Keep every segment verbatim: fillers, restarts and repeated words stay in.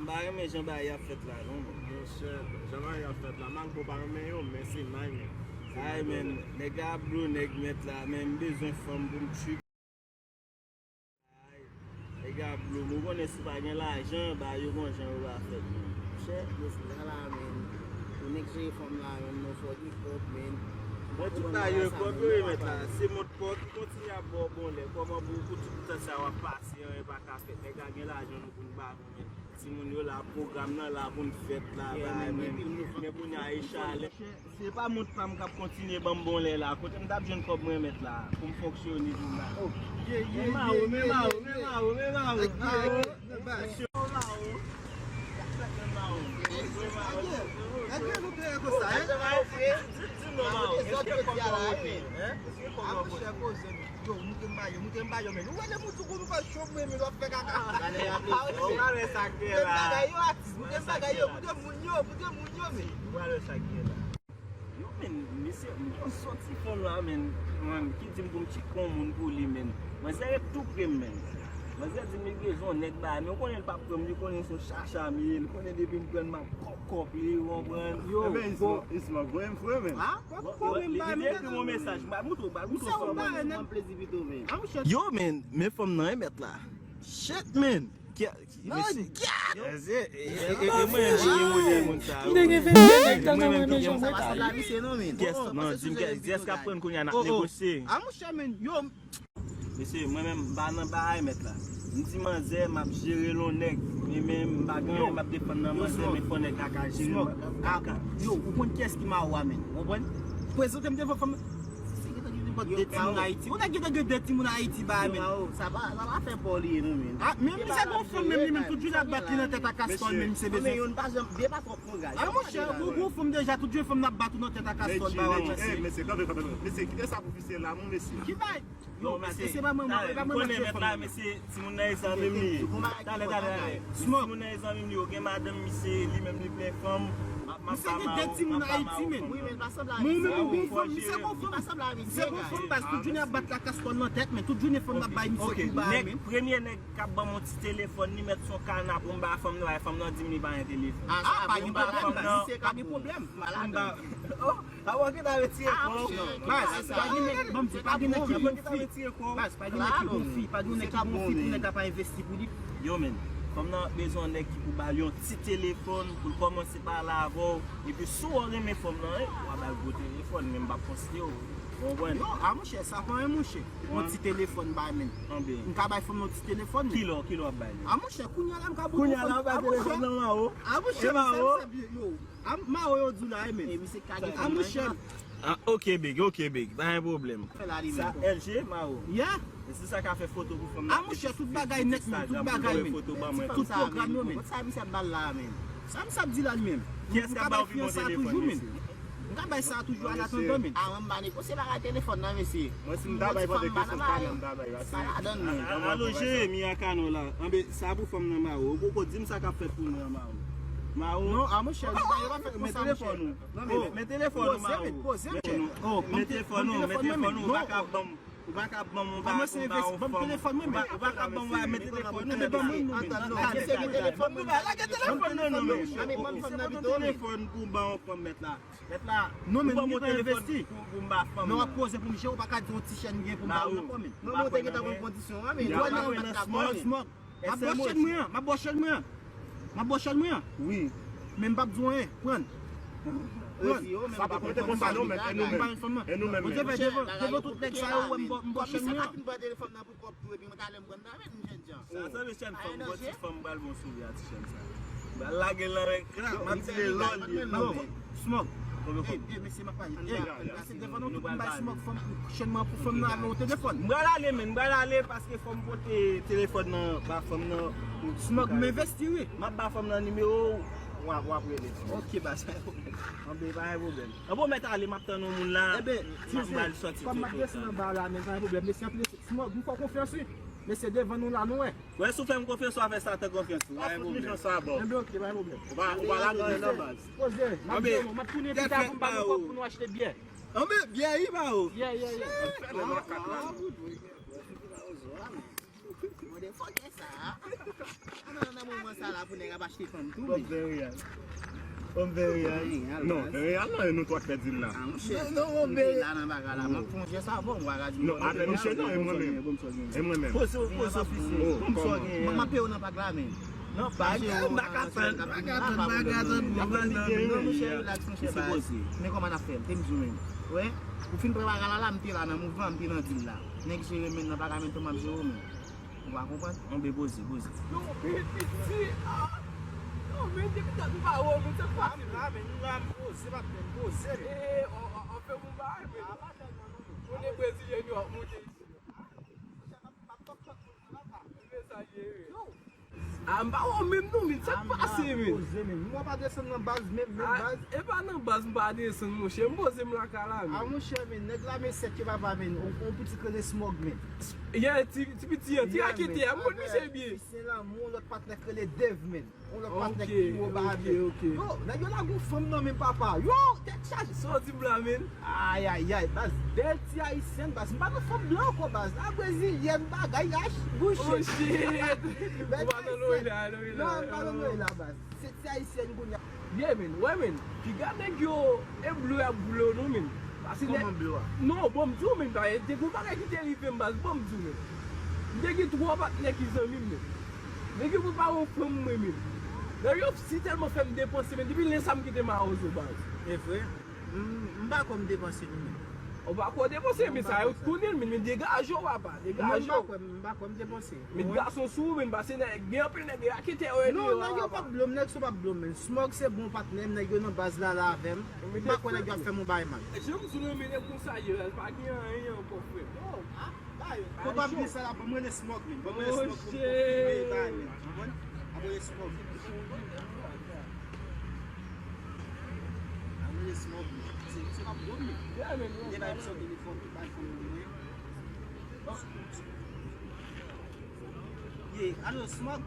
M pa renmen jan bagay ap fèt la non. Monchè, jan bagay ap fèt la, malgre w pa renmen yo, men se may men. Ay men, nèg la ap blow nèg mèt la, men m bezwen fanm pou m trip. Ay, nèg la ap blow m, ou konnen si w pa gen lajan, bagay yo gon jan yo ka fèt men. Monchè, yo fou la la men. Pou nèg jere fanm la men, non fò gen kòb men. Bon, tout bagay yo kòb yo ye mèt la, se mòd pa w ki kontinye ap ba w bon lè, kòman pou, pou tout tan sa w ap pase, anyen pa ka fèt, nèg la gen lajan nou pou n ba men. Timoun yo la, pwogram nan la pou n fèt la, bagay men, men kounye a e chalè. Se pa mont pa m k ap kontinye ban m bon lè la, kote m t ap jwenn kòb mwen mèt la, pou m fonksyone jou la. Men mawo, men mawo, men mawo, men mawo, mawo. Mesye, mawo. Men mawo. Di, di, di non, mawo. Èske kòb yo rete? Hein? Èske kòb yo rete? Yo, moute m ba yo, moute m ba yo, men. Ou wè lè moun sou kou nou fè cho, men, men, w ap fè kaka. Gade, gade, gade sa k gen la. Moute m bagay yo, atis, moute m bagay yo, moute moun yo, moute moun yo, men. Ou wè sa k gen la. Yo, men, mesye, m konn sòti fanm la, men, man, ki di m pou m tcheke yon moun pou li, men. Manzè ret tou pre m, men. Manzè di m li bezwen yon nèg ba, men ou konnen l p ap pran m, li konnen se yon chacha m ye, li konnen depi m pran l, m ap kòp kòp li, ou konprann? Yo, bon. Isma, Isma, voye m frè, men. Ha? Li, li ekri m yon mesaj. M ba moute w, ba moute w fanm nan. Yo, men, men fanm nan, e mèt la. Shit, men. Ki, ki, mesye. Mesye, e, e, e, e mwen, mwen, mwen, mwen, moun sa, yo. Mwen menm ki gen mwen. Sa pa sanble a misye non, men. Kiyès, non, di m, kiyès k ap pran kounye a, n ap negosye. A, monchè, men, yo. Mesye, mwen menm, m pa nan bagay mèt la. M di manzè, m ap jere l yon nèg. Men, men, m pa gen anyen m ap defann nan manzè, men fò nèg la ka jere m. Yo, ou konn kiyès ki mawo a, men. Ou konprann? Prezante m devan fanm. Se gentan gen nenpòt de timoun Ayiti. Ou nèg gentan gen de timoun Ayiti, ba, men. Yo, sa pa, sa pa fè pa w li ye, non, men. A, men misye gon fanm, menm li menm, tout jounen ap bat li nan tèt a kastòl, men misye bezwen. Men yo pa janm, vye pa twò pran gaz. A, monchè, ou gon fanm deja, tout jounen fanm nan ap bat ou nan tèt a kastòl, ba, mesye. Mesye, kanpe, kanpe, kanpe. Mesye, kite sa pou visye la, non, mesye. Ki bay? Yo, mesye, se pa mwen, mwen, e pa mwen, mwen, mwen, mwen, mesye. Timoun nan e zanmi m li ye. Talè, talè, talè. Timoun nan e zanmi m li ye. Ou gen madanm misye, li menm li plen fanm. M ap, m ap ba mawo, m ap ba mawo fanm nan. Misye gen de timoun Ayiti, men. Wi, men l pa sanble a misye. Misye gon fanm, misye gon fanm, baz, tout jounen ap bat la kastòl nan tèt, men tout jounen fanm nan ap bay misye kou ba, men. Premye nèg k ap ban m yon ti telefòn, li mèt se yon kana pou m ba fanm nan, fanm nan di m li pa gen telefòn. A, pa gen pwoblèm, baz, misye ka gen pwoblèm. Malad. Oh. Avan ki ta retire kò w. Baz, pa gen nèg, ban m di, pa gen nèg ki pou fi. Baz, pa gen nèg ki pou fi, pa gen nèg ki pou fi pou nèg la pa envesti pou li. Yo, men, fanm nan bezwen yon nèg ki pou ba l yon ti telefòn, pou l kòmanse pale avè w. Epi si w renmen fanm nan, eh, w a ba l gwo telefòn, men m p ap konseye w. Ou konprann? Non, a monchè, sa pa anyen, monchè. Yon ti telefòn bay, men. M ka bay fanm nan yon ti telefòn, men. Kilè, kilè w ap bay li? A monchè, kounye a la, m ka bout yon fanm. Kounye a la, w ap bay telefòn nan mawo. A monchè, sa, sa byen, yo. A, mawo yo di w la, e men. A, monchè. Ah, ok, big, ok, big. Pa gen pwoblèm. Sa L G, mawo. Yeah. E se sa ka fè foto pou fanm nan. A, monchè, tout bagay nèt, men, tout bagay, men. Tout pwogram yo, men. Sa misye ap ba l la, men. Sa misye ap di la, li menm. Kiyès k ap ba w pi bon telefòn, mesye? M ka bay sa toujou a latandan, men. A, mwen m pa negosye bagay telefòn nan, mesye. Mwen, si m ta bay pou telefòn, pa nan m ta bay, pa se. Pa ladann, non. Alo, Jeremi a Kano la. Anben, sa pou fanm nan, mawo. Ou poko di m sa k ap fèt pou mwen, mawo. Mawo. Non, a, monchè, bagay yo pa fèt konsa, monchè. Men telefòn ou. Non, men, men telefòn ou, mawo. Poze, men, poze, men. Men telefòn ou, men telefòn ou, ou pa ka ban m, ou pa ka ban m yon bagay pou m ba yon fanm. Ou pa, ou pa ka ban m yon bagay, men telefòn ou, men telefòn ou, men. Lage telefòn nan, non, men. Lage telefòn nan, non, men. Telefòn pou m ba yon fanm, mèt la. Mèt la, non, men ou pa gon telefòn pou, pou m ba fanm nan. Men w ap poze pou m jere, ou pa ka di yon ti chèn gen pou m ba ou ankò, men. Non, men ou te gentan konn kondisyon an, men. Dwàn nan, mèt la, small, small. M ap bò chèn mwen an, m ap bò chèn mwen an. M ap bò chèn mwen an. Wi. Men m p ap di w anyen. Pran. Pran. Sa pa konte konsa non, men, e nou menm. E nou menm, men. Bondye fè devan, devan tout nèg sa yo, wè m bò, m bò chèn mwen an. Kòm misye pa fin pran telefòn nan pou kòb tou, epi mwen talè m pran nan men m, jènjan. Sa, sa, mesye, fanm, bò ti fanm, m pral bon souri a ti chèn sa. M pral lage l nan men krak, m ap tire lòl li. Smoke. Ey, ey, mesye, m ap pale. Ey, pase devan nou tout, m bay Smoke fanm, chèn mwen pou fanm nan avè yon telefòn. M pral ale, men, m pral ale paske fò m pote telefòn nan ba fanm nan. Smoke, m envesti, wi. M ap ba fanm nan nimewo w, w ap, w ap rele. Ok, baz, pa gen pwoblèm. Anben, pa gen pwoblèm. Anben, w mèt ale, m ap tann yon moun la. Enben, m ap ba l sòti. Kòm m ap desann anba la, men pa gen pwoblèm. Mesye, anpil, Smoke, m fè w konfyans, wi. Mesye, devan nou la, nou wè. Wè, si w fè m konfyans, w a fè Satan konfyans tou. Pa fout mijan sa, bò. Enben, ok, pa gen pwoblèm. Ou pa, ou pa lage anyen nan baz. Poze, m ap di w, m ap tounen pita pou m ba nou kòb pou nou achte byè. Anben, byè, wi, ba ou. Yeah, yeah, yeah. Fè nan makak la. Motherfucker sa. Nan, nan moman sa la, Pou nèg ap achte fanm tou, men. Fanm ven reyal. Fanm ven reyal. Non, ven reyal non, e nou twa k fè dil la. Ah, monchè. Non, non, m te la nan bagay la. M ap fè yon jès avè w, m pa ka di non, atè misye non, e mwen menm. E mwen menm. Poze w, poze w, poze w. M ap peye w nan pak la, men. Non, pa gen, m pa ka tann, m pa ka tann, m pa ka tann. Non, monchè, relax, monchè, baz. Men kòman n ap fè l, te m di w menm. Wè, ou fin pran bagay la la, m te la nan mouvman, m te nan dil la. Nèg jere men nan, pa ka men tou m ap jere w, men. Ou pa konprann? Anben poze, poze. Yo, men piti, ah! Yo, men depi tèt ou pa wè, men se fasil. M la, men m la, m poze, patnè, m poze, men. E, e, an, an, an fè moun bagay, men. Konnen brezilyen yo ap moute isi. Yo. Ah, m pa wè w menm non, men sa k pase, men? Poze, men. Mwen pa desann nan baz, menm, menm baz. E pa nan baz, m pa desann, monchè. M poze m lakay la, men. Ah, monchè, men, nèg la, men sèt yo papa, men. On, on piti k rele Smog, men. Yeah, ti, ti piti an, ti raketè a, m konn misye byen. Fis Sen Lanmou, on lòt patnè k rele Dave, men. On lòt patnè ki wo ba, men. Yo, nèg yo lage yon fanm nan men papa. Yo, tèt chaje. Sa w di m la, men? Ayayay, baz, bèl ti ayisyèn, baz. M pa nan fanm blan ankò, baz. La brezilyèn, bagay, ach, bouche. Oh, shit! Ou pa nan loyla, loyla. Non, m pa nan loyla, baz. Se ti ayisyèn kounye a. Yeah, men, wè, men. Piga nèg yo, e blo y ap blo nou, men. Paske kòman blo a? Non, bon, m di w, men, pa, te gon bagay ki te rive m, baz, bon, m di w, men. M te gen twa patnè ki zanmi m, men. Nèg yo prepare yon fanm mwen, men. Nèg yo si tèlman fè m depanse, men, depi lè sa m kite mawozo, baz. E vre? M, m pa kwè m depanse nou, men. Ou pa kwè w depanse, men sa yo t konnen l, men, men degaje w, papa, degaje w. Non, m pa kwè, m pa kwè m depanse. Met gason sou ou, men, pase nèg, gen anpil nèg raketè yo ye. Non, nèg yo p ap blo m, nèg sa p ap blo m, men. Smog se bon patnè m, nèg yo nan baz la, la avè m. M pa kwè nèg yo ap fè m yon bagay mal. Jan m di w nan men nèg konsa ye la, pa gen anyen ankò, frè. Yo, a, bay. Fò pa bliye sa la, ban m rele Smog, men. Ban m rele Smog pou m konfime bagay, men. Konprann? Ap rele Smog. Ap rele Smog, men. Se, se pa blo m, men. Yeah, men. Gen bagay m sòti telefòn, tout bagay fanm nan mwen. Ye, alo, Smog?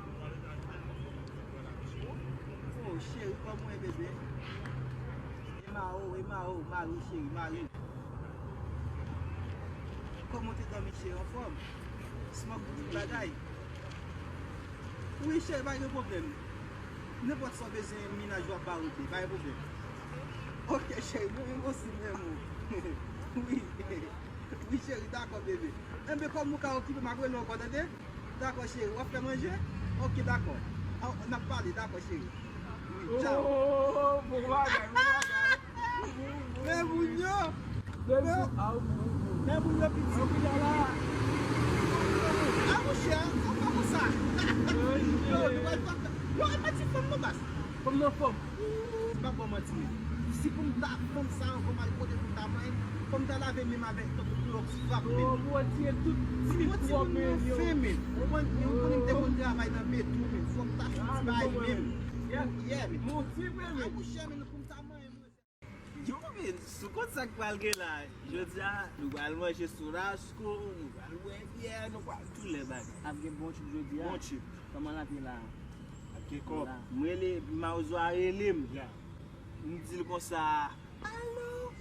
Oh, cheri, kòman w ye, bebe? E ma o, e ma o, mari, cheri, mari. Kòman w te dòmi, cheri, anfòm? Smog, tout bagay. Wi, cheri, pa gen pwoblèm. Nenpòt sa w bezwen, mennaj ou ap ba ou, pa gen pwoblèm. Ok, cheri, mwen menm osi, m renmen w. Wi. Wi, cheri, dakò, bebe. Enben, kòm ou ka okipe, m ap rele w ankò, tande? Dakò, cheri. W ap fè manje? Ok, dakò. An, n ap pale, dakò, cheri. Wi, tchao. Oh, bon bagay, bon bagay. Men moun yo. Men moun yo piti. Men moun yo la. A, monchè, sa pa konsa. Yo, nou pral fè, yo, e pa ti fanm non, baz. Fanm nan fòm. M p ap ba w manti, men. Si pou m ta fanm sa ankò, m al kote pou m ta manyen, fò m ta lave men m avèk tankou klowòks frap, men. Yo, pou w tire tout ti mikwòb, men, yo. Fen, men. Ou konn, ou konnen m te konn travay nan beton, men. Fò m ta fè ti bagay, men. Yeah, men. Mon ti, men. A, monchè, men, pou m ta manyen, mwen. Yo, men, sou kont sa k pral gen la. Jodi a, nou pral manje churrasco, nou pral bwè byè, nou pral tout lè bagay. Ap gen bon trip jodi a. Bon trip. Kòman l ap ye la? Ap gen kòb. M rele, mawozo a rele m. M di l konsa, alo.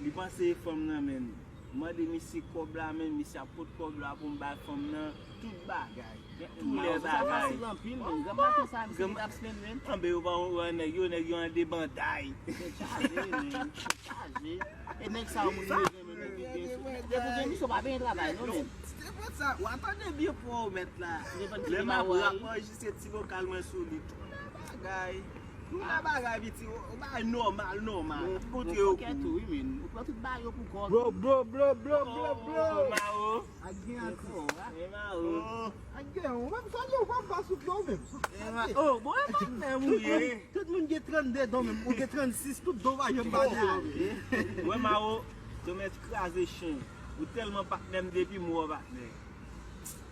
Li panse e fanm nan, men. M mande misye kòb la, men misye ap pot kòb la pou m bay fanm nan tout bagay. Tou lè bagay. Mawozo sa fasil anpil, men. Granm maten sa, misye te ap slenn, men. Anben, yo pa wè nèg yo, nèg yo an debanday. Tèt chaje, men. Tèt chaje. E nèg sa yo moun bezwen, men, nèg yo gen. Depi gen misyon, pa benyen travay, non, men. Se pa sa, w a tande byen pou w mèt la. Lè m ap rap, anrejistre ti vokal mwen sou li. Tou lè bagay. Tou lè bagay, piti, ou bay nòmal, nòmal. Ou pran tout bagay yo pou kont. Bro, bro, bro, bro, bro, bro. Ak gen atis. E ma o. Ak gen, ou menm sa, ou pa ba sou do menm. E ma o, bon, e pa menm ou ye. Tout moun gen trannde do menm, ou gen trannsis, tout do pa janm ba de. Wè ma o, te mèt kraze chen. Ou tèlman patnè m depi m wè w patnè.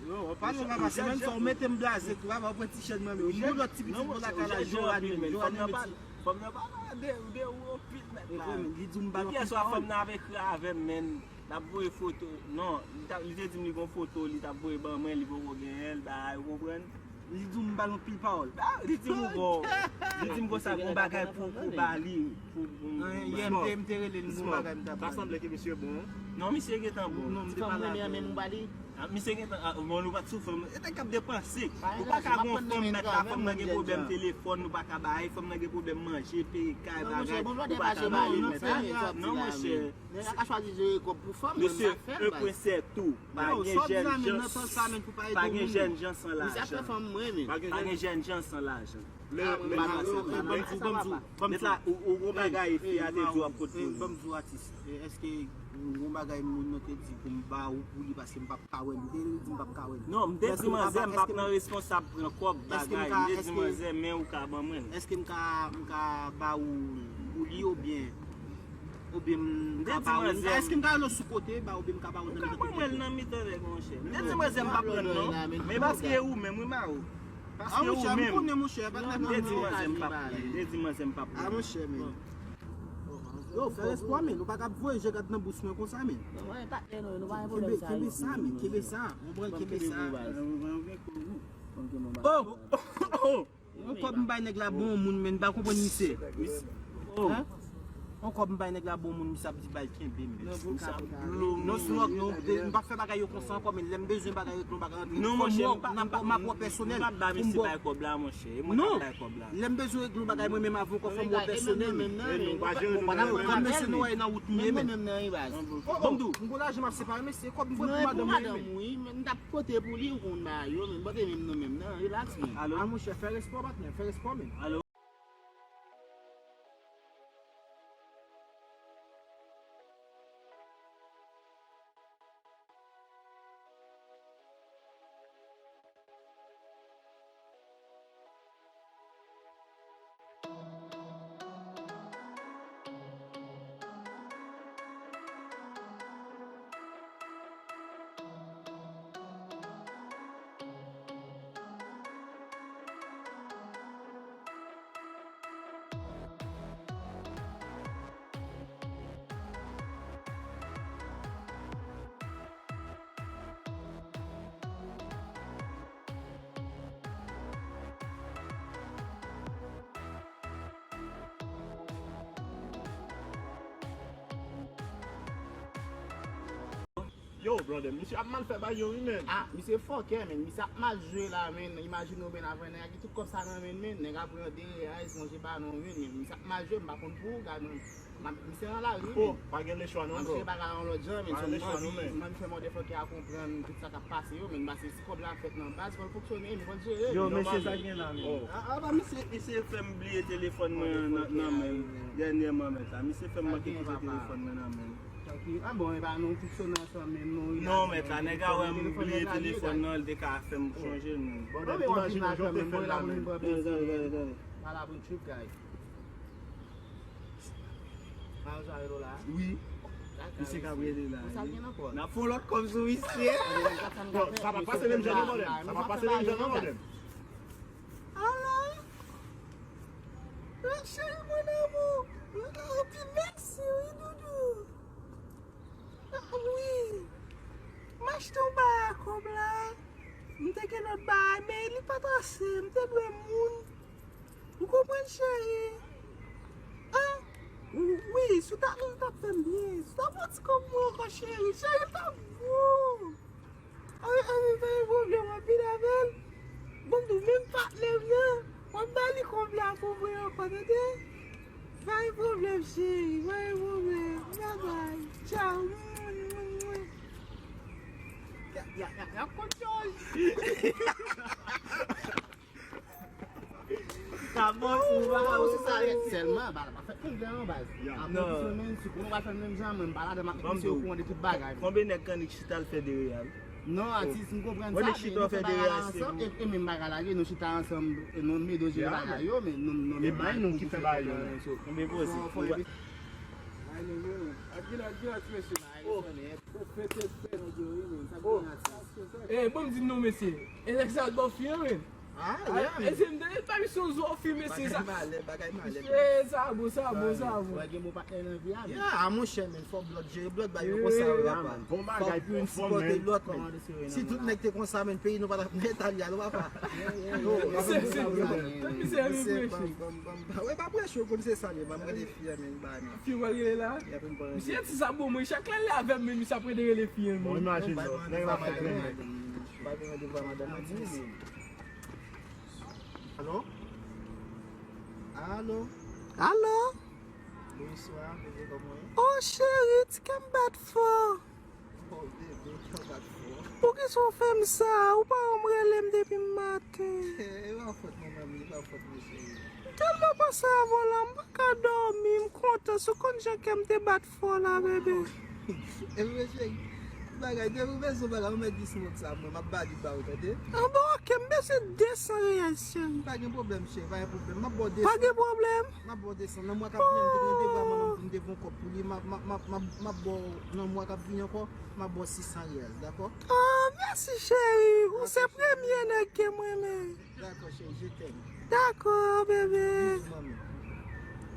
Yo, w pa non, papa, semèn sa, ou mete m blaze tou, papa, ou pran ti chen nan men m. Ou lòt ti pitit mwen lakay la, Jorane, men, Jorane meti. Fanm nan pa de, de ou anpil mèt la. Li di m ba l anpil pawòl. Yèswa fanm nan avèk avè m, men. L ap voye foto. Non, li ta, li te di m li gon foto, li t ap voye ban mwen, li poko genyen l, bagay, ou konprann? Li di w m ba l anpil pawòl. Ah, li di m ou bon. Li di m konsa, gon bagay pou, pou ba li, pou, pou. Yè, m te, m te rele l, gon bagay m t ap ba li. Ta sanble ke misye bon. Non, misye gentan bon. Non, m te pale avè l. Ti fanm renmen an, men m ba li. Ah, misye gentan, ah, bon, nou pa t sou fanm. E nèg k ap depanse. Ou pa ka gon fanm mèt la, fanm nan gen pwoblèm telefòn, nou pa ka bay, fanm nan gen pwoblèm manje, peye kay, bagay, ou pa ka ba li mèt la. Non, monchè. Nèg la ka chwazi jere kòb pou fanm, men m pa fè l, baz. Mesye, un point sept tou. Pa gen jèn jan, pa gen jèn jan san lajan. Pa gen jèn jan san lajan. Lè, lè, ban m di w, ban m di w, ban m di w. Nèt la, ou, ou gon bagay fi a te di w ap pot pou li. Ban m di w, atis, èske ou gon bagay moun nan te di pou m ba ou pou li, paske m p ap ka wè l? Ou te di m p ap ka wè l. Non, m te di manzè m p ap nan responsab pran kòb bagay. M te di manzè men ou ka ban mwen l. Èske m ka, m ka ba ou pou li oubyen, oubyen m ka ba ou? Èske m ka rele w sou kote ba oubyen m ka ba ou nan mitan? Ou ka ban mwen l nan mitan nèg, monchè. M te di manzè m p ap pran l non. Men paske e ou menm wi, Maro. Paske ou menm. M konnen, monchè, pa nan. M te di manzè m p ap pran l. M te di manzè m p ap pran l. Ah, monchè, men. Yo, fè respè, men. Nou pa ka ap voye je gad nan bous mwen konsa, men. Mwen, patnè nou, nou pa gen pwoblèm sa. Kenbe sa, men. Kenbe sa. Ou konprann, kenbe sa. Oh! Oh! On kòb m bay nèg la bon moun, men m pa konprann misye. Oh! On kòb m bay nèg la bon moun, misye ap di bay kenbe, men. Non, sou lòk, non, m pa fè bagay yo konsa ankò, men lè m bezwen bagay yo, bagay rantre. Non, monchè, m ap wè pèsonèl. M p ap ba misye bay kòb la, monchè. E mwen k ap bay kòb la. Lè m bezwen regle yon bagay mwen menm avè w, kòb fò m wè pèsonèl. Mesye nou wè nan wout m ye, men. Bon, m di w, m gon lajan m ap separe, men se kòb m voye pou madanm mwen, men. Wi, men m t ap pote pou li, ou konn bagay yo, men m pote menm nan menm nan, relax, men. Alo? Ah, monchè, fè respè w, patnè, fè respè w, men. Alo? Yo, brother, misye ap mal fè bagay yo, wi, men. Ah, misye fòkè, men. Misye ap mal jwe la, men. Imajine w, men, avè nèg la ki tout kòb sa nan men, men. Nèg ap pran de reyal, sonje pa non, men. Misye ap mal jwe, m pa konn pou ou, gad, men. Misye nan lari, men. Oh, pa gen lechwa, non, bro. M ap jere bagay la yon lòt jan, men. Pa gen lechwa, non, men. M anvi fè motherfucker a konprann tout sa k ap pase yo, men. Paske si kòb la fèt nan baz, fò l fonksyone, men fò l jere. Yo, mesye, sa gen la, men. Oh. Ah, ah, ba, misye, misye fè m bliye telefòn mwen nan, nan men l dènyèman, mèt la. Misye fè m manke kite telefòn mwen nan men l. Ah bon, e pa nou tout sou nan ansanm menm, nou. Non, mèt la, nèg a wè m bliye telefòn nan, li te ka fè m chonje l menm. Bon, men w ap vin la kanmenm, bon, la pou nou pran plezi. Pa la pou n trip, guys. Mayo sa rele w la? Wi. Misye ka rele la, wi. N ap fè yon lòt kòb sou misye. Bon, sa pa pase menm jan non, madam. Sa pa pase menm jan non, madam. Ala! Cheri, mon amour, ou di mèsi, wi, doudou. Ah, wi. M achte yon bagay ak kòb la. M te gen lòt bagay, men li pa t ase. M te dwe moun. Ou konprann, cheri? Ah, wi, si w ta, li t ap fè m byen. Si w ta pran ti kòb mwen ankò, cheri. Cheri, l t ap bon. Ay, ay, pa gen pwoblèm, w ap vin avè l. Bon, nou menm patnè m nan, w ap ba li kòb la pou mwen ankò, tande? Pa gen pwoblèm, cheri, pa gen pwoblèm. Babay, tchaw. Ya, ya, ya, ya, kont Jòj. Sa bon pou ou, pa ou se sa. Sèlman, ba, pa fèt konplè non, baz. Apre tout semèn, si konnen w pa fè l menm jan, mwen m pa ladan, m ap kite misye okoran de tout bagay. Konbyen nèg k annik chita l fè de reyal? Non, atis, m konprann sa, men nou fè bagay la ansanm, e, e menm bagay la, nou chita ansanm, e nou mede jere bagay yo, men nou, nou menm bagay nou ki fè bagay yo. Konbyen poze? Ay, nou, nou. Ak gila, ak gila, ti mesye. Oh. Ou fete fè nèg yo, wi, men sa gen atis. Eh, bon, m di nou, mesye. E nèg sa al ba w fi an, men. Ah, yeah, men. E se m te pa misye yon zo Mesye, sa, bagay malè, bagay malè, mesye, sa bon, sa bon, sa bon. Wè gen bon patnè nan vi a, men. Ya, a monchè, men, fò Blood jere Blood, bagay yo konsa, wi, papa. Fò youn sipòte lòt, men. Si tout nèg te konsa, men, peyi nou pa t ap nan eta l ye a, non, papa. Yo, misye, misye, misye, misye, wè, pa preche, w konn se sa l ye, ban m rele fi a, men, ba, men. Fi w rele la? Misye di sa bon, mwen, chak lè l avè m, men, misye ap rele fi a, men. Bon, imajine, nèg la fè plen, men. Alo? Alo? Alo? Bonswa, bebe, kòman w ye? Oh, cheri, ti kè m bat fò. Oh, bebe, kè w bat fò. Poukisa w fè m sa? Ou pa wè m rele m depi maten. E pa fòt mwen menm, e pa fòt mwen, cheri. M tèlman panse avè w la, m pa ka dòmi, m kontan. Si w konn jan kè m te bat fò la, bebe. Ebyen, cheri, bagay, depi w bezwen bagay, ou mèt di sou mòt sa, mwen, m ap ba li ba ou, tande? Anben, oke, m bezwen de san reyèl, cheri. Pa gen pwoblèm, cheri, pa gen pwoblèm. M ap ba w de san. Pa gen pwoblèm. M ap ba w de san. Nan mwa k ap vini, m te gen randevou a manman m pou m te voye yon kòb pou li. M ap, m ap, m ap, m ap ba w nan mwa k ap vini ankò, m ap ba w sis san reyèl, dakò? Oh, mèsi, cheri. Ou se premye nèg ke m renmen. Dakò, cheri, je t'aime. Dakò, bebe. Bizou, manmi.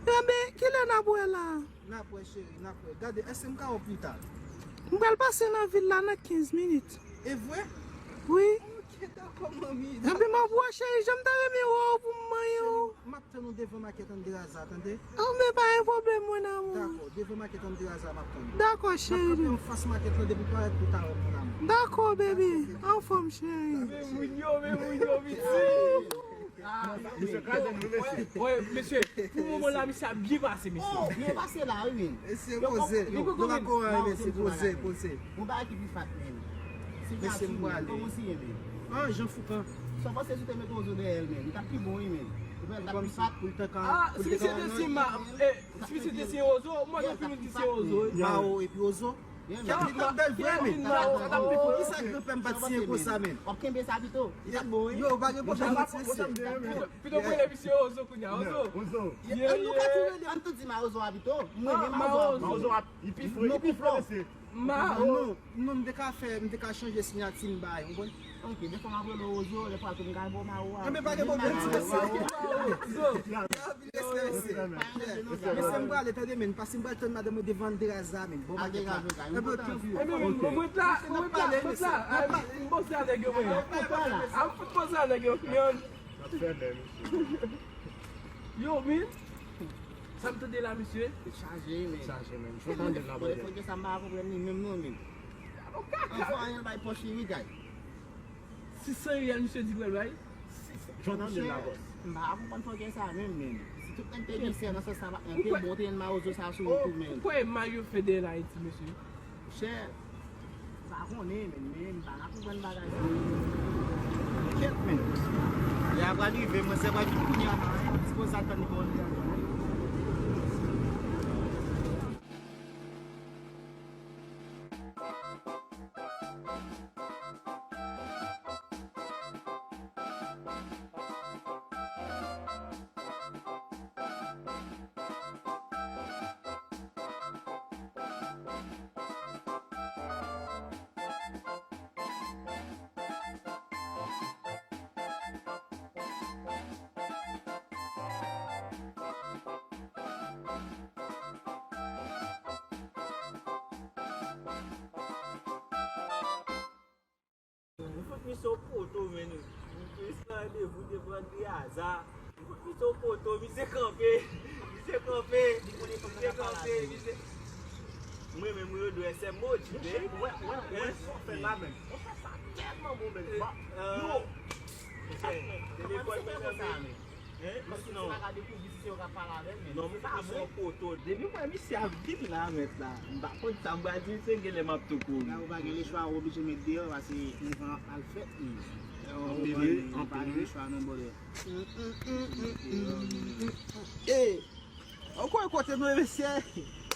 Enben, kilè n ap wè la? N ap wè, cheri, n ap wè. Gade, èske m ka wè w pita? M pral pase nan vil la nan kenz minit. E vre? Wi. Ok, dakò, manmi. Epi m ap wè, cheri, jan m ta renmen wè w pou m manyen w. M ap tann ou devan makèt Andreaza, tande? Anben, pa gen pwoblèm, mon amour. Dakò, devan makèt Andreaza, m ap tann ou. Dakò, cheri. M ap kanpe anfas makèt la, depi w parèt, ou ta wè m, mon amour. Dakò, baby. Anfòm, cheri. Men moun yo, men moun yo, piti. Misye kraze nou, mesye. Wi, mesye, pou moman la, misye ap byen pase, mesye. Oh, byen pase la, wi, men. Mesye, poze. Nou pa konnen, mesye, poze, poze. Yon bagay ki pi fat, men. Mesye, m prale. Kòman w siye, men? Ah, Jean Foucan. Sa w panse si w te mete Ozo dèyè l, men? Li t ap pi bon, wi, men. Ou wè l t ap pi fat. Pou l te ka, pou l te ka. Ah, si misye te siye ma, eh, si misye te siye Ozo, mwen gen anpil moun ki siye Ozo, wi. Mao epi Ozo. Kèt li t ap bèl vre, men. Kisa granpè m pa t siyen konsa, men? W ap kenbe sa pito. Li t ap bon, wi. Yo, pa gen pwoblèm, mesye. Pito m rele misye Ozo kounye a, Ozo. Ozo. Ann nou ka tou rele, ann tou di Mawozo a pito. Mwen, men Mawozo. Mawozo a, li pi fre, li pi fre, mesye. Mawo. Non, non, m te ka fè, m te ka chanje siyati m bay, ou konprann? Ok, defwa m ap rele w Ozo, defwa tou m ka rele w Mawo a. Enben, pa gen pwoblèm, ti mesye. Ozo. Respè, mesye. Mesye, m prale, tande, men, paske m pral tann madanm mwen devan Andreaza, men. Bon, makèt la. Enben, mwen la, mwen la, mwen la. M panse avèk yo, mwen. M fout panse avèk yo, men. N ap fè bèl, mesye. Yo, men. Sa m tande la, mesye? Li chaje, men. Li chaje, men. Jan w tande l la, brother. Fòk gen sa m pa konprann li menm, non, men. Anfwa, anyen l bay pòch li, wi, guy. Sis san riyal, misye di l pral bay. Jan w tande l la, boss. M pa konprann fòk gen sa menm, men. Si tout nèg te gen sè nan sans sa, pa t gen bon, te gen Mawozo sa sou yo tou, men. Ou kwè mal yo fè dèyè l Ayiti, mesye? Monchè, m pa konnen, men, men m pa ka konprann bagay sa. Kèt, men. Lè a pral rive, mwen sè pral vin kounye a, m sipoze al tann li bò de a. Ou fout misye yon poto, men. Ou plis nan randevou devan Andreaza. Ou fout misye yon poto, misye kanpe. Misye kanpe. Misye kanpe, misye. Mwen menm, mwen yo dwe S M O, G P. Wè, wè, wè, sa w fè la, men. Ou fè sa tèlman bon, men. Yo. Telefòn mwen nan men. Hein? Paske non. Misye pa ka dekouvri si se yo k ap pale avè l, men. Non, se pa misye yon poto. Depi m wè misye ap vin la, mèt la, m pa konn sa m pral di misye, genlè m ap tou kouri. La, ou pa gen lechwa, ou oblije met deyò, paske nou van ap mal fèt, men. Anpil, wi, anpil, wi. Pa gen lechwa, non, brother. Ey! Ou konnen kote nou ye, mesye?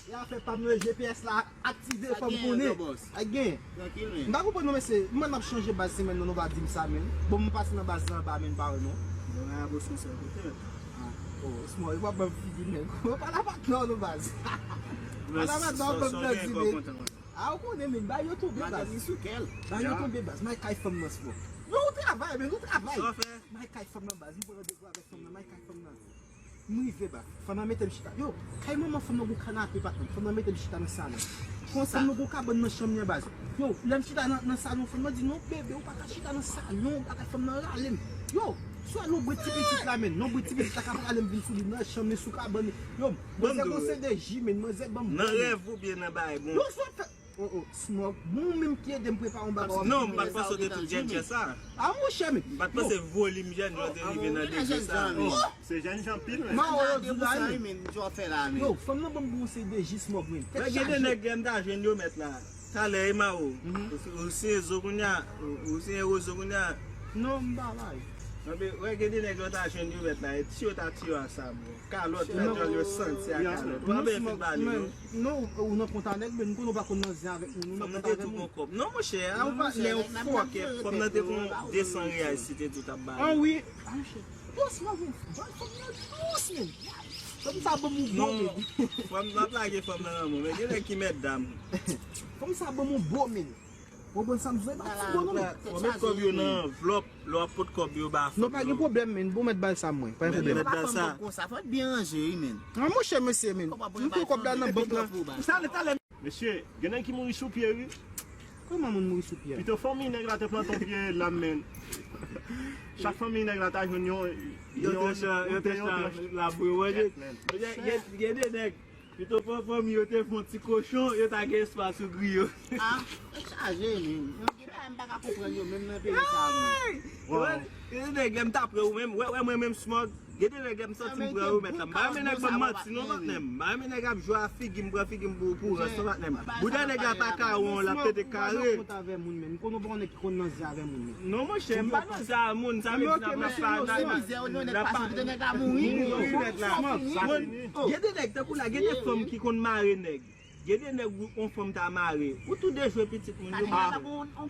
E afè pa m nan G P S la aktive, fò m konnen. Ak gen. Trankil, men. M pa konprann non, mesye. M wè n ap chanje baz semèn nan, nou pa di m sa, men. Bon, m pase nan baz la anba, men, m pa wè non. Bon, nan Boston, se kote, men. Ah, oh, Small, w ap ban m figi, men. Ou pa la patnè w non, baz. Pa la patnè w, ban m nan di, men. Ah, ou konnen, men, ba yo tonbe, baz. Ba yo tonbe, baz. May kay fanm nan, Small. Non, ou travay, men, ou travay. May kay fanm nan, baz. M pran randevou avèk fanm nan, may kay fanm nan. M rive ba. Fanm nan mete m chita. Yo, kay manman fanm nan gon kanape patnè. Fanm nan mete m chita nan salon. Fanm nan gon kabann nan chanm li an baz. Yo, lè m chita nan, nan salon, fanm nan di, "Non, bebe, ou pa ka chita nan salon, bagay." Fanm nan rale m. Yo, swa lonbrit ti pitit la, men. Lonbrit ti pitit la k ap rale m vin sou li nan chanm li, sou kabann li. Yo, manzè gon seri de ji, men. Manzè ban m nan rèv oubyen nan bagay, bon. Yo, swa fè Oh, oh, Smog. Bon, ou menm ki ede m prepare yon bagay. Non, m pa t panse w te tout jènjè sa. A, monchè, men. M pa t panse volim jènjè w te rive nan degre sa. Se jènjan pil, men. Mawo yo di la, men. Yo, fanm nan ban m bon seri de ji, Smog, men. Tèt chaje. Gen de nèg lè m ta jwenn yo mèt la. Talè, e Mawo. Ou siyen zo kounye a. Ou siyen wozo kounye a. Non, m pa bay. Wè, gen de nèg lè w ta jwenn yo mèt la. E ti yo ta tiye ansanm. Kalòt, lè dyòl yo santi a kalòt. W ap fin bale yo. Non, ou nan kont a nèg, men m konnen w pa konn nan zen avèk moun, ou nan kont avèk moun. Fanm nan te tou gon kòb. Non, monchè, a ou pa lè yon fòkè, fanm nan te gon de san reyal si te tou t ap ba li. An wi. A, monchè. Dous, mwen, mwen, fanm nan dous, men. Fanm sa ban m yon bon, men. Fanm, m ap lage fanm nan nan men w, men gen nèg ki mèt dam. Fanm sa ban m yon bon, men. Ou konprann sa m vle, pa ti bon, non, men. Fò met kòb yo nan anvlòp, lè w ap pot kòb yo ba fanm nan. Non, pa gen pwoblèm, men. Bon, mèt ba l sa, mwen. Pa gen pwoblèm. Mèt ba l sa. Konsa, fò w byen ranje, wi, men. An, monchè, mesye, men. M pran kòb la nan bank lan. Talè, talè. Mesye, gen nèg ki mouri sou pye, wi. Kòman moun mouri sou pye? Pito fanmi nèg la te plante yon pye lam, men. Chak fanmi nèg la ta jwenn yon, yo te chan, yo te chan labou yo manje. Gen, gen, gen de nèg, pito fanmi yo te fè yon ti kochon, yo ta gen espas sou griyo. A, tèt chaje, men. Yon de bagay m pa ka konprann yo, menm nan peyi sa, men. Gen de nèg, lè m ta pran ou menm, wè, wè, mwen menm Smog. Gen de nèg lè m santi m pran yo mèt la. M pa renmen nèg ban m manti non, patnè m. M pa renmen nèg ap jwe a figi m, pran figi m pou, pou rans non, patnè m. Bouda nèg la pa kawon, l ap pete kare. M konnen w pa nan zen avè moun, men. M konnen w pa yon nèg ki konn nan zen avè moun, men. Non, monchè, m pa nan zen avè moun, sa vle di n ap, n ap pa, n ap pa mouri, mouri mèt la. Gen de nèg, tankou la, gen de fanm ki konn mare nèg. Gen de nèg ou, yon fanm ta mare. Ou tou dejwe pitit moun yo mare.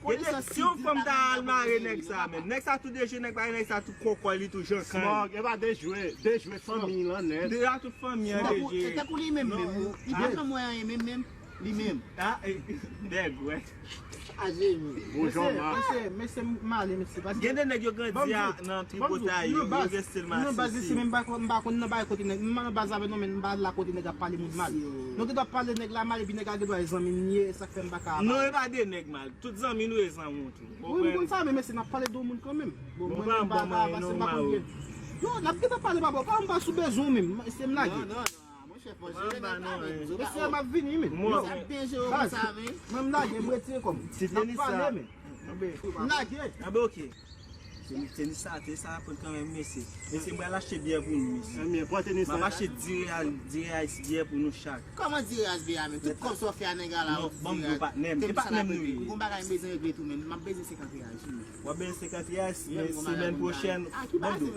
Gen de, si yon fanm ta al mare nèg sa menm. Nèg sa tou dejwe, nèg pa, nèg sa tou kòkò li tou jan kan. Smog, e pa dejwe, dejwe fanmi lan nèt. Deja tout fanmi an dejwe. E tankou li menm menm. Li pa janm wè anyen menm menm. Li menm. A, e, nèg, wè. Chaje, men. Mesye, mesye, mesye, m ale, mesye, paske gen de nèg yo grandi a, nan tripotay, yo, yo gen stil masisi. Nan baz isi, men m pa konn, m pa konn nan bagay kote nèg, m nan baz avè nou, men m pa la kote nèg ap pale moun mal. Nou gen dwa pale nèg la mal, epi nèg la gen dwa e zanmi m ye, e sa k fè m pa ka. Non, e pa de nèg mal. Tout zanmi nou e zanmi w tou. Wi, m konn sa, men mesye, n ap pale de yon moun kanmenm. Bon, mwen menm, m pa ka avanse, m pa konn byen. Yo, n ap gentan pale, papa, pa m pa sou bezwen w menm, se m lage. Non, non, non. Ah, monchè, fò jere nèg la menm. Mesye, m ap vini, men. Sa byen jere konsa, men. Mwen, m lage, m retire kò m. N ap pale, men. M lage. Anben, oke. Tenis, tenis sa, tenis sa ap pran kanmenm, mesye. Mesye, m pral achte byè pou nou, mesye. Ebyen, pran tenis la. M ap achte dis reyal, dis reyal byè pou nou chak. Kòman dis reyal byè a, men? Tout kòb sa w fè a nèg la la, ou di dis reyal. Non, ban m di w, patnè m. E patnè m nou ye. Gon bagay m bezwen regle tou, men. M ap bezwen senkant reyal, wi. W ap benyen senkant reyal, men semèn pwochèn, ban m di w.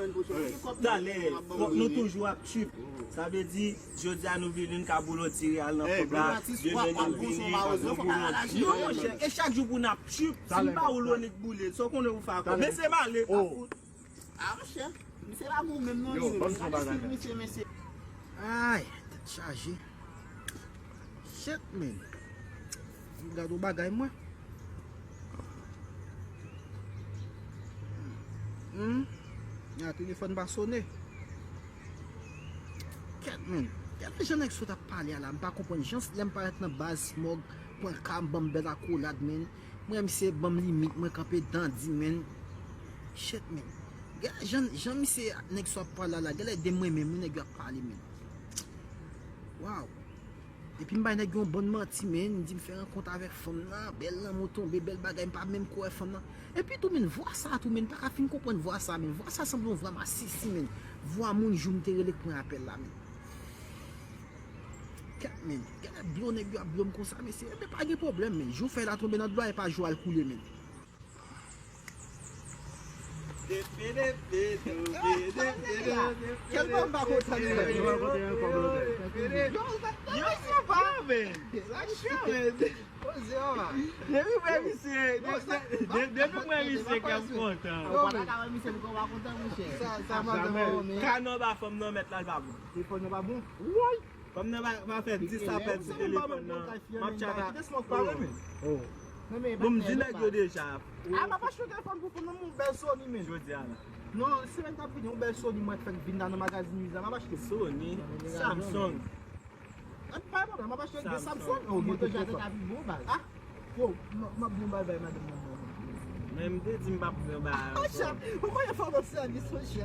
Talè, fòk nou toujou ap trip. Sa vle di, jodi a nou vini, n ka boule yon ti reyal nan kòb la. Demen nou vini, nou boule yon ti. Non, monchè, e chak jou pou n ap trip. Si m pa ou, Lonik boule, sa w konnen ou fè akò. Mesye, m ale. Ah, monchè. Misye pa bon menm non, li menm. Gade stil misye, mesye. Ay, tèt chaje. Shit, man. Fò m gade yon bagay, mwen. Hmm? Ya, telefòn pa sone. Kèt, man. Gade jan nèg sot ap pale a la. M pa konprann jan lè m parèt nan baz Smog pran ka m ban m bèl akolad, man. Mwen, misye ban m limit, mwen kanpe dan di, man. Shit, man. Gen jan, jan misye, nèg sa ap pale la, genlè de mwen menm, wi, nèg yo ap pale, man. Waw. Epi m bay nèg yon bann manti, man. M di m fè rankont avèk fanm nan, bèl lanmou tonbe, bèl bagay, m pa menm kwè fanm nan. Epi tou, man, vwa sa tou, man, m pa ka fin konprann vwa sa, man. Vwa sa sanble yon vwa masisi, man. Vwa moun jou m te rele k pran apèl la, man. Kèt, men. Genlè blo nèg yo ap blo m konsa, mesye. Ebyen, pa gen pwoblèm, men. Jou fèy la tonbe nan dlo a, e pa jou al koule, men. Kèt, mwen pa kontan, men. Yo, sa pa, men. Depi mwen misye, depi mwen misye, kè m kontan. Ou pa ta ka wè misye pou kè w pa kontan, monchè. Sa, sa pa bon, men. Ka nan ba fanm nan mèt la, l pa bon. Telefòn nan pa bon? Woy! Fanm nan pa, pa fè dis apèl sou telefòn nan. M ap tchata. Kite Smog pale, men. Oh. Bon, m di nèg yo deja. Ah, papa, chou telefòn pou fanm nan, mon bèl Sony, men. Jodi a la. Non, semèn k ap vini, yon bèl Sony mwen fèk vin la nan magazin Wiz la, m ap achte. Sony, Samsung. E pa pwoblèm, m ap achte de Samsung. Oh, mwen te jete ta pi bon baz. Ah, yo, m ap bon bagay bay madanm nan. Men m te di m p ap pran ba. Monchè, ou konn fò bon sèvis, monchè.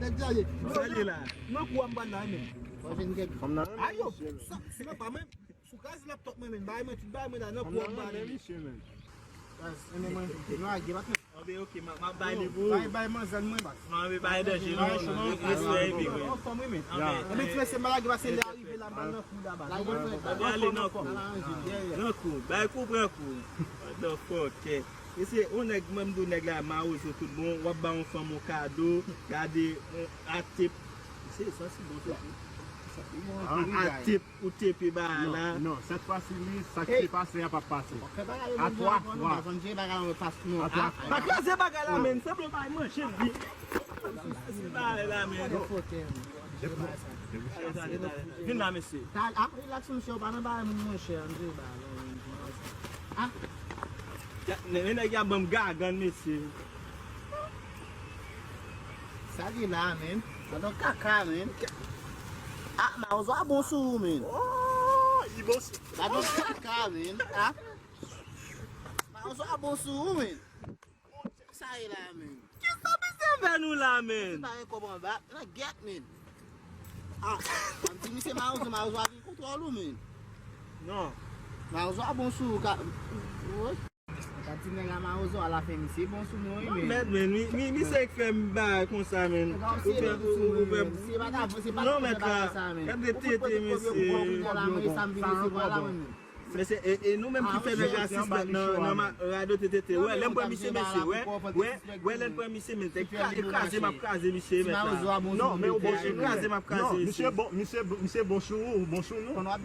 Nèg la ye. Sa li la. Nan kou a m pral la, men. Fò jwenn kèk fanm nan. Ayo, sa, se pa menm. Sou kaz laptop mwen, men. Bay mwen, tout bay mwen la, nan kou a m pral. Misye, men. Kaz, men mwen, nou lage, patnè. Anben, ok, m ap, m ap bay li pou ou. Bay, bay manzè mwen, baz. Anben, bay danje, non, non, respè, epi, wi. Anfòm, wi, men. Anben, ti mesye, m pa lage, pase lè a rive la, m pral nan kou la, baz. Anben, ale nan kou. Nan kou, bay kou, pran kou. What the fuck, eh. Mesye, yon nèg, mwen, m di w nèg la, mawozo tout bon, w ap ba yon fanm yon kado, gade, yon atep. Mesye, sa se bon, se bon. Sa se bon, wi, atep. Ou tepe bagay la. Non, non, sèt fwa si li, sa k te pase a p ap pase. A twa fwa. A twa fwa. Pa kraze bagay la, men. Sanble w bay manje vit. Kraze bagay la, men. Vin la, mesye. Ap rilaks, mesye. Ou pa nan bagay moun, monchè. Ah. Men nèg y ap ban m gagann, mesye. Sa gen la, men? Gadon kaka, men. Ah, mawozo a bon sou ou, men. Oh, li bon sou. Gadon kaka, men. Ah. Mawozo a bon sou ou, men. Sa ye la, men? Kisa misye fè nou la, men? Misye pa gen kòb anba. Nan gèt, men. Ah, m di misye mawozo, mawozo a gen kontwòl ou, men. Non. Mawozo a bon sou ou, ka. Wi. Sa ti nèg la mawozo a la fen misye bon sou nou, wi, men. Non, mèt, men, mi, mi, misye k fè m bagay konsa, men. Ou fè, ou, ou fè m. Non, mèt la, gade tete, mesye. Mesye, e, e nou menm ki fè nèg asistan nan, nan ma-, radyo T T T, wè, lè m pran misye, mesye, wè, wè, wè, lè m pran misye, men, e kraze m ap kraze misye, mèt la. Non, men ou bon sou nou. E kraze m ap kraze misye. Misye bon, misye, misye bon sou ou, bon sou nou. Bon, pa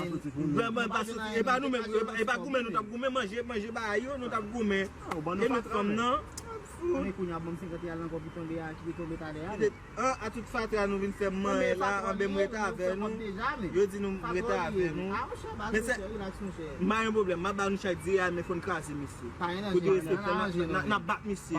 soti pou nou. Bon, bon, pa soti. E pa nou menm, e pa, e pa goumen, nou t ap goumen, manje, manje ba yo, nou t ap goumen. E met fanm nan. Men kounye a, bon, m senkant real ankò ki tonbe a, ki te tonbe talè a. Ah, a tout fatra nou vin fè m manyen la, anben m rete avè nou. Yo di nou m rete avè nou. Men se, m pa gen pwoblèm, m ap ba nou chak di real, men fò n kraze misye. Pou di respè, n ap bat misye.